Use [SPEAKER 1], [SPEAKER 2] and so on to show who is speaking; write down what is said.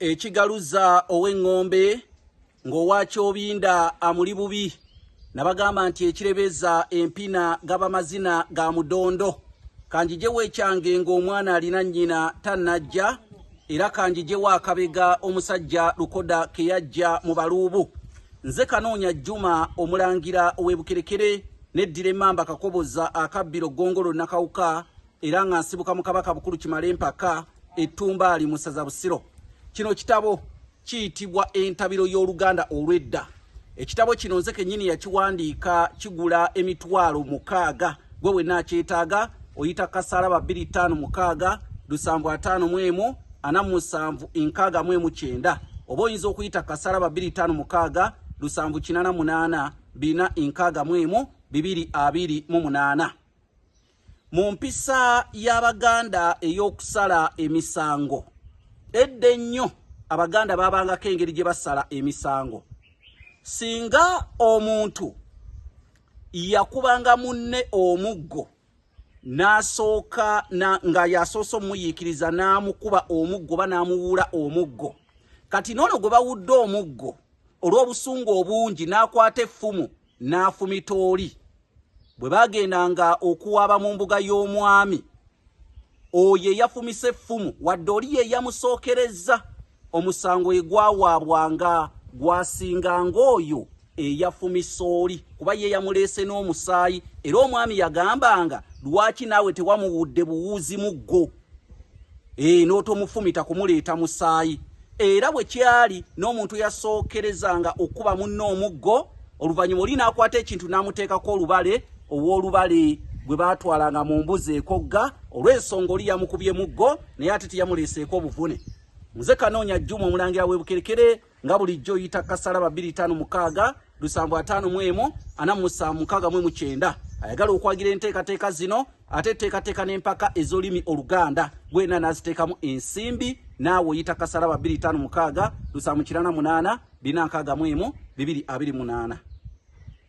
[SPEAKER 1] Ekigaluza ow'eŋŋombe ng'owa Kyobinda amuli bubi, nabagamba nti ekirebeza empina gaba mazina ga mudondo. Kanjijewo ekyange ng'omwana alina nnyina tannajja, era kanjijewo akabega omusajja Lukoda ke yajja mu baluubu. Nze Kanoonya Juma omulangira ow'e Bukerekere, neddira emmamba Kakoboza akabbiro Ggongolo Nakawuka, era nga nsibuka mu Kabaka Bukulu Kimale Empaka Ettumbaali mu Ssaza Busiro. Kino kitabo kiyitibwa Entabiro y'Oluganda Olw'edda. Ekitabo kino nze kennyini yakiwandiika, kigula 6000. Gwe wenna akyetaaga oyita kasalaba 256 751 47 69, oba oyinza okuyita kasalaba 256 788 461 228. Mu mpisa y'Abaganda ey'okusala emisango, edda ennyo Abaganda babangako engeri gye basala emisango. Singa omuntu yakubanga munne omuggo n'asooka nga yasoose omuyiikiriza n'amukuba omuggo oba n'amuwuula omuggo, kati noono gwe bawudde omuggo olw'obusungu obungi n'akwata effumu n'afumita oli, bwe bagendanga okuwaaba mu mbuga y'omwami, oyo eyafumise effumu, wadde oli ye yamusookerezza, omusango egwawaabwanga gwasinganga oyo eyafumisa oli, kuba ye yamuleese n'omusaayi. Era omwami yagambanga, "Lwaki naawe tewamuwudde buwuuzi muggo n'otomufumita kumuleeta musaayi?" Era bwe kyali n'omuntu yasookerezanga okuba munne omuggo, oluvannyuma oli n'akwata ekintu n'amuteekako olubale, ow'olubale gwe baatwalanga mu mbuzi ekogga, olw'ensonga oli yamukubye muggo naye ate teyamuleeseeko obuvune. Nze Kanoonya Jjuma omulangira w'e Bukerekere. Nga bulijjo oyita kasalaba 256 751 47 69. Ayagala okwagira enteekateeka zino, ate enteekateeka n'empaka ez'olulimi Oluganda, gwena n'aziteekamu ensimbi, naawe oyita kasalaba 256 788 461 228.